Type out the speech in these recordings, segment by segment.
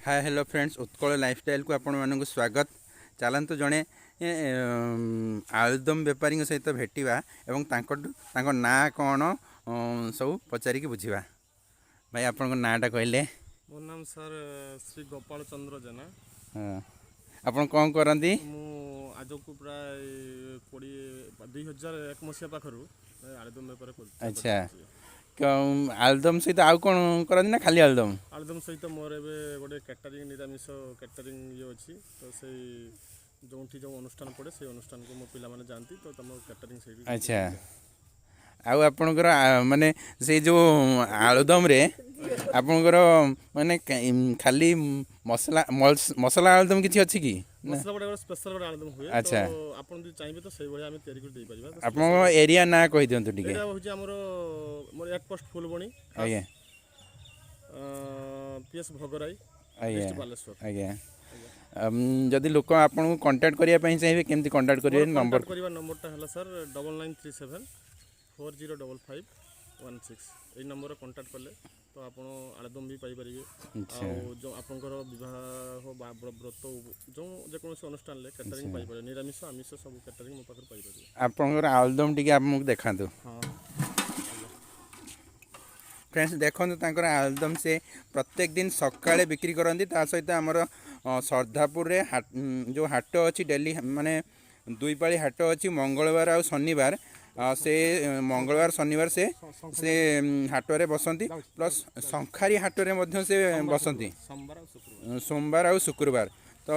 ହାଏ, hello friends, Utkal ଲାଇଫଷ୍ଟାଇଲକୁ ଆପଣମାନଙ୍କୁ ସ୍ୱାଗତ। ଚାଲନ୍ତୁ ଜଣେ ଆଳୁଦମ ବେପାରୀଙ୍କ ସହିତ ଭେଟିବା ଏବଂ ତାଙ୍କଠୁ ତାଙ୍କ ନାଁ କ'ଣ ସବୁ ପଚାରିକି ବୁଝିବା। ଭାଇ, ଆପଣଙ୍କ ନାଁଟା କହିଲେ? ମୋ ନାମ ସାର୍ ଶ୍ରୀ ଗୋପାଳ ଚନ୍ଦ୍ର ଜେନା। ହଁ, ଆପଣ କ'ଣ କରନ୍ତି? ମୁଁ ଆଜକୁ ପ୍ରାୟ 20, 2001 ମସିହା ପାଖରୁ ଆଳୁଦମ ବେପାର କରୁଛି। ଆଚ୍ଛା, ଆଳୁଦମ ସହିତ ଆଉ କ'ଣ କରନ୍ତି ନା ଖାଲି ଆଳୁଦମ? ଆଳୁଦମ ସହିତ ମୋର ଏବେ ଗୋଟେ କ୍ୟାଟରିଂ, ନିରାମିଷ କ୍ୟାଟରିଂ ଇଏ ଅଛି। ତ ସେଇ ଯେଉଁଠି ଯେଉଁ ଅନୁଷ୍ଠାନ ପଡ଼େ, ସେଇ ଅନୁଷ୍ଠାନକୁ ମୋ ପିଲାମାନେ ଯାଆନ୍ତି, ତ ତମ କ୍ୟାଟରିଂ ସେଇଠି। ଆଚ୍ଛା, ଆଉ ଆପଣଙ୍କର ମାନେ ସେଇ ଯେଉଁ ଆଳୁଦମରେ ଆପଣଙ୍କର ମାନେ ଖାଲି ମସଲା ମସଲା ଆଳୁଦମ କିଛି ଅଛି କି ନା? ମସଲା ଗୋଟେ ସ୍ପେଶାଲ ଗୋଟେ ଆଳୁଦମ ହୁଏ। ତ ଆପଣ ଯଦି ଚାହିଁବେ ତ ସେଇଭଳିଆ ଆମେ ତିଆରି କରି ଦେଇପାରିବା ତ। ଆପଣଙ୍କ ଏରିଆ ନାଁ କହିଦିଅନ୍ତୁ ଟିକେ। ଏଇଟା ହେଉଛି ଆମର ମୋର at post Phulbani, PS Bhograi, district Baleswar. ଆଜ୍ଞା, ଯଦି ଲୋକ ଆପଣଙ୍କୁ କଣ୍ଟାକ୍ଟ କରିବା ପାଇଁ ଚାହିଁବେ, କେମିତି କଣ୍ଟାକ୍ଟ କରିବେ ନମ୍ବର? କଣ୍ଟାକ୍ଟ କରିବା ନମ୍ବରଟା ହେଲା ସାର୍ 9937405516। ଏଇ ନମ୍ବରରେ କଣ୍ଟାକ୍ଟ କଲେ ତ ଆପଣ ଆଳୁଦମ ବି ପାଇପାରିବେ। ଆଉ ଯେଉଁ ଆପଣଙ୍କର ବିବାହ ବା ବ୍ରତ, ଯେଉଁ ଯେକୌଣସି ଅନୁଷ୍ଠାନରେ କ୍ୟାଟରିଂ ପାଇପାରିବେ। ନିରାମିଷ, ଆମିଷ ସବୁ କ୍ୟାଟରିଂ ମୋ ପାଖରୁ ପାଇପାରିବେ। ଆପଣଙ୍କର ଆଳୁଦମ ଟିକେ ଆମକୁ ଦେଖାନ୍ତୁ। ହଁ। ଫ୍ରେଣ୍ଡସ୍, ଦେଖନ୍ତୁ ତାଙ୍କର ଆଳୁଦମ। ସେ ପ୍ରତ୍ୟେକ ଦିନ ସକାଳେ ବିକ୍ରି କରନ୍ତି। ତା ସହିତ ଆମର ଶ୍ରଦ୍ଧାପୁରରେ ଯେଉଁ ହାଟ ଅଛି, ଡେଲି ମାନେ ଦୁଇ ପାଳି ହାଟ ଅଛି, ମଙ୍ଗଳବାର ଆଉ ଶନିବାର। ସେ ମଙ୍ଗଳବାର, ଶନିବାର ସେ ସେ ହାଟରେ ବସନ୍ତି, ପ୍ଲସ୍ ଶଙ୍ଖାରୀ ହାଟରେ ମଧ୍ୟ ସେ ବସନ୍ତି। ସୋମବାର ଆଉ ଶୁକ୍ରବାର। ସୋମବାର ଆଉ ଶୁକ୍ରବାର। ତ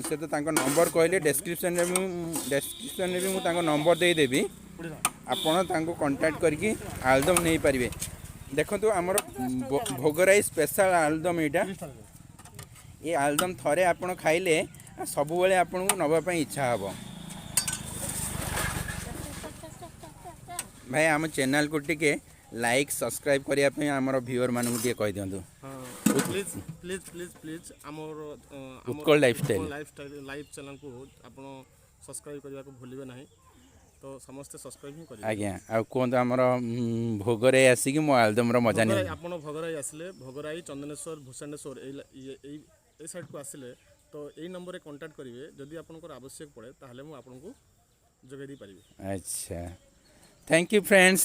ସେ ତ ତାଙ୍କ ନମ୍ବର କହିଲେ, ଡେସ୍କ୍ରିପସନ୍ରେ ବି ମୁଁ ତାଙ୍କ ନମ୍ବର ଦେଇଦେବି। ଆପଣ ତାଙ୍କୁ କଣ୍ଟାକ୍ଟ କରିକି ଆଳୁଦମ ନେଇପାରିବେ। ଦେଖନ୍ତୁ, ଆମର ଭୋଗରାଇ ସ୍ପେଶାଲ ଆଳୁଦମ ଏଇଟା। ଏ ଆଳୁଦମ ଥରେ ଆପଣ ଖାଇଲେ ସବୁବେଳେ ଆପଣଙ୍କୁ ନେବା ପାଇଁ ଇଚ୍ଛା ହେବ। ଭାଇ, ଆମ ଚ୍ୟାନେଲକୁ ଟିକେ ଲାଇକ୍, ସବସ୍କ୍ରାଇବ୍ କରିବା ପାଇଁ ଆମର ଭିଉଅରମାନଙ୍କୁ ଟିକେ କହିଦିଅନ୍ତୁ। ହଁ, ପ୍ଲିଜ୍ ପ୍ଲିଜ୍ ପ୍ଲିଜ୍ ପ୍ଲିଜ୍, ଆମର ଉତ୍କଳ ଲାଇଫଷ୍ଟାଇଲ୍। ଲାଇଫଷ୍ଟାଇଲ୍ ଲାଇଭ୍ ଚ୍ୟାନେଲକୁ ଆପଣ ସବସ୍କ୍ରାଇବ୍ କରିବାକୁ ଭୁଲିବେ ନାହିଁ। ତ ସମସ୍ତେ ସବସ୍କ୍ରାଇବ୍ ହିଁ କରିବେ। ଆଜ୍ଞା, ଆଉ କୁହନ୍ତୁ, ଆମର ଭୋଗରାଇ ଆସିକି ମୋ ଆଳୁଦମର ମଜା ଭୋଗରାଇ ନିଅନ୍ତୁ। ଆପଣ ଭୋଗରାଇ ଆସିଲେ, ଭୋଗରାଇ, ଚନ୍ଦନେଶ୍ୱର, ଭୂଷଣ୍ଡେଶ୍ୱର, ଏଇ ଏଇ ସାଇଡ଼କୁ ଆସିଲେ ତ ଏଇ ନମ୍ବରରେ କଣ୍ଟାକ୍ଟ କରିବେ। ଯଦି ଆପଣଙ୍କର ଆବଶ୍ୟକ ପଡ଼େ, ତାହେଲେ ମୁଁ ଆପଣଙ୍କୁ ଯୋଗାଇ ଦେଇପାରିବି। ଆଚ୍ଛା, thank you friends.